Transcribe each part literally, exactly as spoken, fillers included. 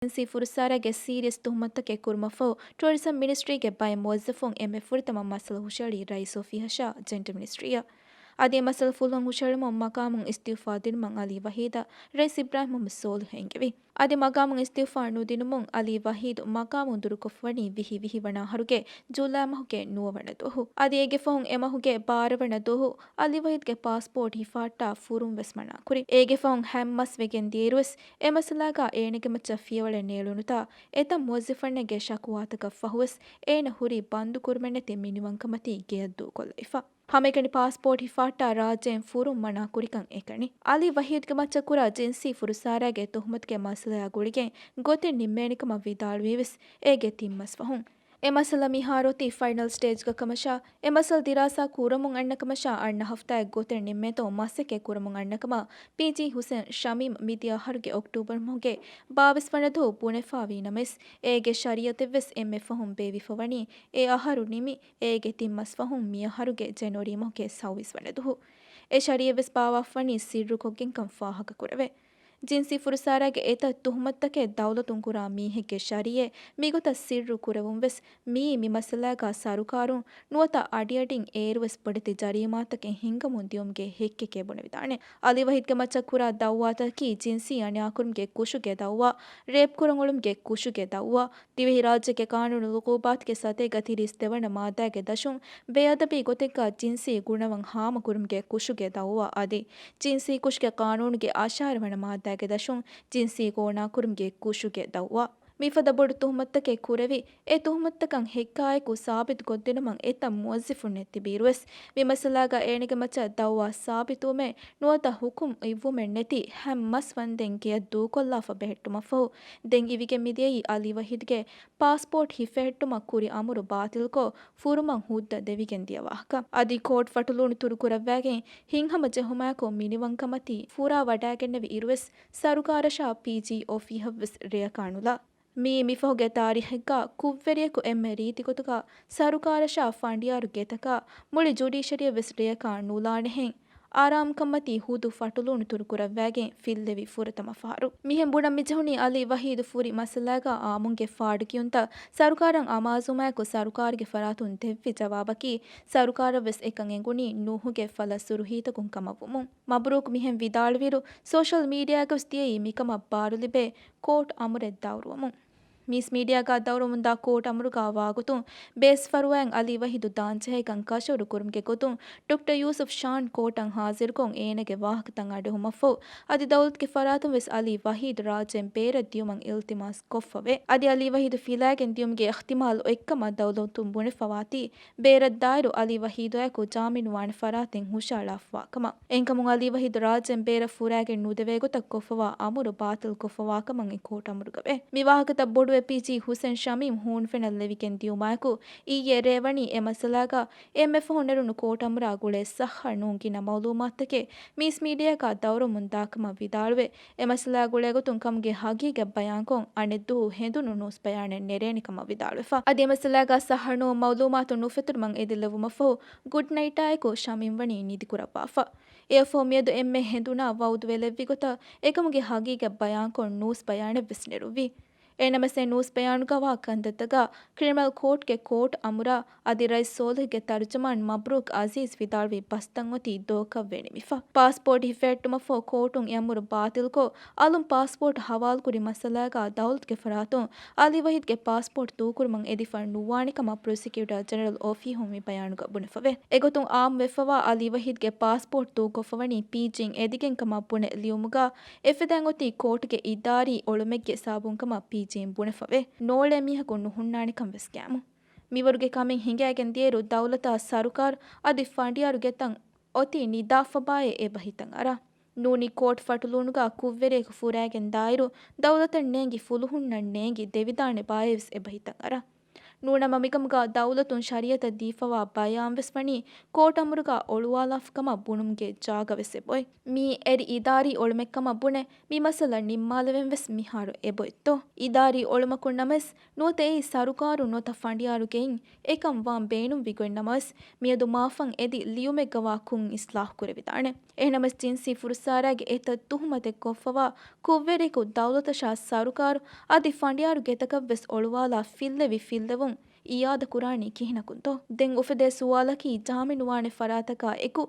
ޖިންސީ ފުރުއްސާރާގެ ސީރިއަސް ތުހުމަތުތަކެއް ކުރުމަށްފަހު، ޓުއަރިޒަމް މިނިސްޓްރީގެ ބައެއް މުވައްޒަފުން އެންމެ ފުރަތަމަ މައްސަލަ ހުށައެޅީ ރައީސް އޮފީހަށާ ޖެންޑަރ މިނިސްޓްރީއަށް. އަދި އެ މައްސަލަ ފުލުހަށް ހުށައެޅުމުން މަގާމުން އިސްތިއުފާ ދިނުމަށް އަލީ ވަހީދަށް ރައީސް އިބްރާހިމް މުހައްމަދު ސޯލިހު އެންގެވި. އަދި މަގާމުން އިސްތިއުފާ ނުދިނުމުން އަލީ ވަހީދު މަގާމުން ދުރުކޮށްފަވަނީ ވިހި ވިހި ވަނަ އަހަރުގެ ޖުލައި މަހުގެ ނުވަ ވަނަ ދުވަހު. އަދި އޭގެ ފަހުން އެ މަހުގެ ބާރަ ވަނަ ދުވަހު އަލީ ވަހީދުގެ ޕާސްޕޯޓް ހިފަހައްޓާ ފުރުން ވެސް މަނާކުރި. އޭގެ ފަހުން ހަތް މަސް ވެގެން ދިޔައިރުވެސް އެ މައްސަލާގާ އޭނަގެ މައްޗަށް ފިޔަވަޅެއް ނޭޅުނުތާ، އެތައް މުވައްޒަފުންނެއްގެ ޝަކުވާތަކަށް ފަހުވެސް އޭނަ ހުރީ ބަންދުކުރުމެއްނެތި މިނިވަންކަމަތީ ގެޔަށް ދޫކޮށްލައިފަ. ހަމައެކަނި ޕާސްޕޯޓް ހިފަހައްޓާ ރާއްޖޭން ފުރުން މަނާ ކުރިކަން އެކަނި. އަލީ ވަހީދުގެ މައްޗަށް ކުރާ ޖިންސީ ފުރުއްސާރާގެ ތުހުމަތުގެ މައްސަލަޔާ ގުޅިގެން ގޮތެއް ނިންމޭނެކަމަށް ވިދާޅުވީވެސް އޭގެ ތިން މަސް ފަހުން. އެ މައްސަލަ މިހާރު އޮތީ ފައިނަލް ސްޓޭޖްގަ ކަމަށާ، އެ މައްސަލަ ދިރާސާ ކުރަމުން އަންނަ ކަމަށާ، އަންނަ ހަފްތާއެއް ގޮތެއް ނިންމޭތޯ މަސައްކަތް ކުރަމުން އަންނަ ކަމަށް ޕީޖީ ހުސެން ޝަމީމް މިދިޔަ އަހަރުގެ އޮކްޓޫބަރު މަހުގެ ބާވީސް ވަނަ ދުވަހު ބުނެފާވީ ނަމަވެސް، އޭގެ ޝަރީއަތެއްވެސް އެންމެ ފަހުން ބޭއްވިފަވަނީ އެ އަހަރު ނިމި އޭގެ ތިން މަސް ފަހުން މިއަހަރުގެ ޖެނުއަރީ މަހުގެ ސައުވީސް ވަނަ ދުވަހު. އެ ޝަރީއަތްވެސް ބާވާފަވަނީ ސިއްރުކޮށްގެންކަން ފާހަގަކުރެވޭ. ޖިންސީ ފުރުއްސާރާގެ އެތައް ތުހުމަތުތަކެއް ދައުލަތުން ކުރާ މީހެއްގެ ޝަރީއަތް މިގޮތަށް ސިއްރު ކުރެވުންވެސް މިއީ މި މައްސަލާގާ ސަރުކާރުން ނުވަތަ އަޑިއަޑިން އޭރުވެސް ބޮޑެތި ޖަރީމާތަކެއް ހިންގަމުން ދިޔުމުގެ ހެއްކެކޭ ބުނެވިދާނެ. އަލީ ވަހީދުގެ މައްޗަށް ކުރާ ދައުވާތަކަކީ ޖިންސީ އަނިޔާކުރުމުގެ ކުށުގެ ދައުވާ، ރޭޕް ކުރަން އުޅުމުގެ ކުށުގެ ދައުވާ، ދިވެހިރާއްޖޭގެ ޤާނޫނު އުޤޫބާތުގެ ސަތޭކަ ތިރީސް ދެ ވަނަ މާއްދާގެ ދަށުން ބޭއަދަބީ ގޮތެއްގާ ޖިންސީ ގުނަވަން ހާމަކުރުމުގެ ކުށުގެ ދައުވާ އަދި ޖިންސީ ކުށުގެ ޤާނޫނުގެ އަށާރަ ވަނަ މާއްދާގެ ދަށުން ޖިންސީ ގޯނާކުރުމުގެ ކުށުގެ ދައުވާ. މިފަދަ ބޮޑު ތުހުމަތުތަކެއް ކުރެވި، އެ ތުހުމަތުތަކަށް ހެއްކާއެކު ސާބިތުކޮށްދިނުމަށް އެތައް މުވައްޒަފުންނެއް ތިބިއިރުވެސް، މި މައްސަލާގާ އޭނަގެ މައްޗަށް ދައުވާ ސާބިތުވުމެއް ނުވަތަ ހުކުމް އިއްވުމެއް ނެތި ހަތް މަސް ވަންދެން ގެޔަށް ދޫކޮށްލާފަ ބެހެއްޓުމަށްފަހު، ދެން އިވިގެން މިދިޔައީ އަލީ ވަހީދުގެ ޕާސްޕޯޓް ހިފެހެއްޓުމަށް ކުރި އަމުރު ބާތިލްކޮށް، ފުރުމަށް ހުއްދަ ދެވިގެން ދިޔަ ވާހަކަ. އަދި ކޯޓް ފަޓުލޫނު ތުރުކުރައްވާގެން ހިތްހަމަ ޖެހުމާއެކު މިނިވަންކަމަތީ ފުރާ ވަޑައިގެންނެވި އިރުވެސް، ސަރުކާރަށާ ޕީޖީ އޮފީހަށްވެސް ރެޔަކާ ނުލާ. މިއީ މިފަހުގެ ތާރީޚެއްގާ ކުށްވެރިޔަކު އެންމެ ރީތިގޮތުގާ ސަރުކާރަށާ ފަނޑިޔާރު ގެތަކާ މުޅި ޖުޑީޝަރީއަށްވެސް ރެޔަކާ ނުލާނެހެން، އާރާމްކަންމަތީ ހުދު ފަޓުލޫނު ތުރުކުރައްވާގެން ފިއްލެވި ފުރަތަމަ ފަހަރު. މިހެން ބުނަން މިޖެހުނީ އަލީ ވަހީދު ފުރި މައްސަލާގާ އާއްމުންގެ ފާޑުކިޔުންތައް ސަރުކާރަށް އަމާޒުވުމާއެކު ސަރުކާރުގެ ފަރާތުން ދެއްވި ޖަވާބަކީ، ސަރުކާރަށްވެސް އެކަން އެނގުނީ ނޫހުގެ ފަލަ ސުރުހީތަކުން ކަމަށްވުމުން. މަބްރޫކް މިހެން ވިދާޅުވިއިރު، ސޯޝަލް މީޑިއާގަވެސް ދިޔައީ މިކަމަށް ބާރުލިބޭ ކޯޓް އަމުރެއް ދައުރުވަމުން. މީސް މީޑިއާގާ ދައުރުވަމުންދާ ކޯޓް އަމުރުގާ ވާގޮތުން، ބޭސް ފަރުވާއިން އަލީ ވަހީދު ދާންޖެހޭކަން ކަށަވަރު ކުރުމުގެ ގޮތުން، ޑޮކްޓަރ ޔޫސުފް ޝާން ކޯޓަށް ހާޒިރުކޮށް އޭނަގެ ވާހަކަތައް އަޑުއެހުމަށްފަހު، އަދި ދައުލަތުގެ ފަރާތުން ވެސް އަލީ ވަހީދު ރާއްޖޭން ބޭރަށް ދިޔުމަށް އިލްތިމާސް ކޮށްފަވޭ. އަދި އަލީ ވަހީދު ފިލާގެން ދިޔުމުގެ އިޙްތިމާލު އޮތްކަމަށް ދައުލަތުން ބުނެފަވާތީ، ބޭރަށްދާއިރު އަލީ ވަހީދުއާއެކު ޖާމިނު ވާނެ ފަރާތެއް ހުށައަޅާފަވާ ކަމަށް. އެހެންކަމުން އަލީ ވަހީދު ރާއްޖޭން ބޭރަށް ފުރާގެން ނުދެވޭ ގޮތަށް ކޮށްފަވާ އަމުރު ބާތިލްކޮށްފަވާ ކަމަށް އެ ކޯޓް އަމުރުގަވޭ. މި ވާހަކަތައް ބޮޑުވެ ޕީޖީ ހުސެން ޝަމީމް ހޫނުފެނަށް ލެވިގެން ދިޔުމާއެކު، އިއްޔެ ރޭވަނީ އެ މައްސަލާގާ އެންމެ ފަހުން ނެރުނު ކޯޓް އަމުރާ ގުޅޭ ސައްހަ ނޫން ގިނަ މައުލޫމާތުތަކެއް މީސް މީޑިއާގާ ދައުރުވަމުންދާކަމަށް ވިދާޅުވެ، އެ މައްސަލާ ގުޅޭގޮތުން ކަމުގެ ހަގީގަތް ބަޔާންކޮށް، އަނެއްދުވަހު ހެނދުނު ނޫސް ބަޔާނެއް ނެރޭނެ ކަމަށް ވިދާޅުވެފަ. އަދި އެ މައްސަލާގާ ސައްހަ ނޫން މައުލޫމާތު ނުފެތުރުމަށް އެދިލެއްވުމަށްފަހު، ގުޑް ނައިޓާއެކު ޝަމީމް ވަނީ ނިދިކުރައްވާފަ. އެއަށްފަހު މިއަދު އެންމެ ހެނދުނާ ވައުދުވެލެއްވި ގޮތަށް އެކަމުގެ ހަގީގަތް ބަޔާންކޮށް ނޫސް ބަޔާނެއްވެސް ނެރުއްވި. އެހެންނަމަވެސް އެ ނޫސް ބަޔާނުގަވާ ކަންތައްތަކާ ކްރިމިނަލް ކޯޓްގެ ކޯޓް އަމުރާ އަދި ރައީސް ސޯލިހްގެ ތަރުޖަމާން މަބްރޫކް އަޒީޒް ވިދާޅުވި ބަސްތައް އޮތީ ދޯކަށްވެ ނިމިފަ. ޕާސްޕޯޓް ހިފެހެއްޓުމަށްފަހު ކޯޓުން އެ އަމުރު ބާތިލްކޮށް، އަލުން ޕާސްޕޯޓް ހަވާލުކުރި މައްސަލާގާ ދައުލަތުގެ ފަރާތުން އަލީ ވަހީދުގެ ޕާސްޕޯޓް ދޫކުރުމަށް އެދިފަ ނުވާނެ ކަމަށް ޕްރޮސިކިއުޓާ ޖެނެރަލް އޮފީހުން މި ބަޔާނުގަ ބުނެފަވޭ. އެގޮތުން އާއްމުވެފަވާ އަލީ ވަހީދުގެ ޕާސްޕޯޓް ދޫކޮށްފަވަނީ ޕީޖީން އެދިގެން ކަމަށް ބުނެ ލިޔުމުގަ އެފަދައިން އޮތީ ކޯޓުގެ އިދާރީ އޮޅުމެއްގެ ހިސާބުން ކަމަށް ޕީޖީން ބުނެފަވޭ. ނޯޅޭ މީހަކު ނުހުންނާނެކަން ވެސް ގާއިމު. މިވަރުގެ ކަމެއް ހިނގައިގެން ދިޔައިރު ދައުލަތާ ސަރުކާރު އަދި ފަނޑިޔާރު ގެތައް އޮތީ ނިދާފަބާއޭ އެބަހިތައް އަރާ. ނޫނީ ކޯޓް ފަޓުލޫނުގަ ކުށްވެރިޔަކު ފުރާގެން ދާއިރު، ދައުލަތަށް ނޭނގި ފުލުހުންނަށް ނޭނގި ދެވިދާނެ ބާއޭވެސް އެބަހިތައް އަރާ. ނޫނަމަ މިކަމުގަ ދައުލަތުން ޝަރީއަތަށް ދީފަވާ ބަޔާންވެސް ވަނީ ކޯޓް އަމުރުގަ އޮޅުވާލާފަ ކަމަށް ބުނުމުގެ ޖާގަވެސް އެބޮތް. މީ އެރި އިދާރީ އޮޅުމެއްކަމަށް ބުނެ، މި މައްސަލަ ނިންމާލެވެންވެސް މިހާރު އެބޮތްތޯ؟ އިދާރީ އޮޅުމަކުން ނަމަވެސް، ނުވަތަ އެއީ ސަރުކާރު ނުވަތަ ފަނޑިޔާރުގެއިން އެކަން ވާން ބޭނުންވި ގޮތް ނަމަވެސް، މިއަދު މާފަން އެދި ލިޔުމެއްގަވާ ކުށް އިސްލާހު ކުރެވިދާނެ. އެހެނަމަސް ޖިންސީ ފުރުސާރާގެ އެތައް ތުހުމަތެއް ކޮށްފަވާ ކުށްވެރިއަކު ދައުލަތަށާ ސަރުކާރު އަދި ފަނޑިޔާރު ގެތަކަށްވެސް އޮޅުވާލާ ފިއްލެވި ފިއްލެވުން އިއާދަ ކުރާނީ ކިހިނަކުންތޯ؟ ދެން އުފެދޭ ސުވާލަކީ ޖަހަމިނުވާނެ ފަރާތަކާ އެކު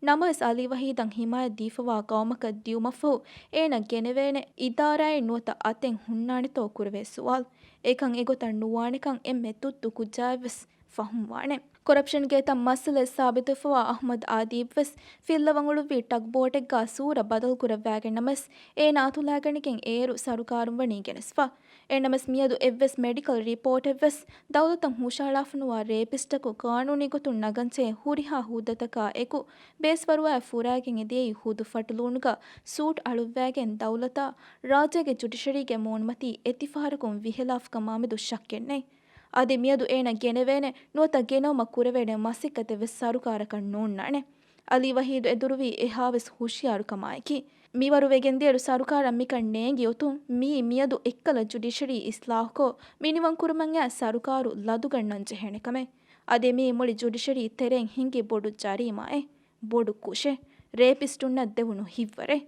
ނަމަވެސް އަލީ ވަހީދަށް ހިމާޔަތް ދީފަވާ ގައުމަކަށް ދިޔުމަށްފަހު އޭނަ ގެނެވޭނެ އިދާރާއެއް ނުވަތަ އަތެއް ހުންނާނެތޯ ކުރެވޭ ސުވާލު. އެކަން އެގޮތަށް ނުވާނެކަން އެންމެ ތުއްތު ކުއްޖާއަށްވެސް ފަހުން ވާނެ. ކޮރަޕްޝަންގެ އެތައް މައްސަލައެއް ސާބިތުވެފަވާ އަޙްމަދު އާދީބްވެސް ފިއްލަވަނގުޅުއްވި ޓަގްބޯޓެއްގާ ސޫރަ ބަދަލުކުރައްވާގެން ނަމަސް، އޭނަ އަތުލާގަނެގެން އޭރު ސަރުކާރުން ވަނީ ގެނެސްފަ. އެނަމަސް މިއަދު އެއްވެސް މެޑިކަލް ރިޕޯޓެއްވެސް ދައުލަތަށް ހުށަހަޅާފަނުވާ ރޭޕިސްޓަކު ގާނޫނީ ގޮތުން ނަގަންޖެހޭ ހުރިހާ ހުއްދަތަކާ އެކު ބޭސްވަރުވާއެއް ފުރާގެން އެދިޔައީ ހުދު ފަޓުލޫނުގަ ސޫޓް އަޅުއްވާގެން ދައުލަތާ ރާއްޖޭގެ ޖުޑިޝަރީގެ މޫނުމަތީ އެތިފަހަރަކުން ވިހެލާފަކަމާމެދު ޝައްކެއް ނެތް. އަދި މިއަދު އޭނަ ގެނެވޭނެ ނުވަތަ ގެނައުމަށް ކުރެވޭނެ މަސައްކަތެއްވެސް ސަރުކާރަކަށް ނޯންނާނެ. އަލީ ވަހީދު އެދުރުވީ އެހާވެސް ހުޝިޔާރުކަމާއެކީ. މިވަރު ވެގެންދިޔައިރު ސަރުކާރަށް މިކަން ނޭނގި އޮތުން މިއީ މިއަދު އެއްކަލަ ޖުޑިޝަރީ އިސްލާހުކޮށް މިނިވަންކުރުމަށް އައި ސަރުކާރު ލަދުގަންނަން ޖެހޭނެ ކަމެއް. އަދި މިއީ މުޅި ޖުޑިޝަރީ ތެރެއިން ހިނގި ބޮޑު ޖަރީމާއެއް، ބޮޑު ކުށެއް، ރޭޕިސްޓުންނަށް ދެވުނު ހިތްވަރެއް.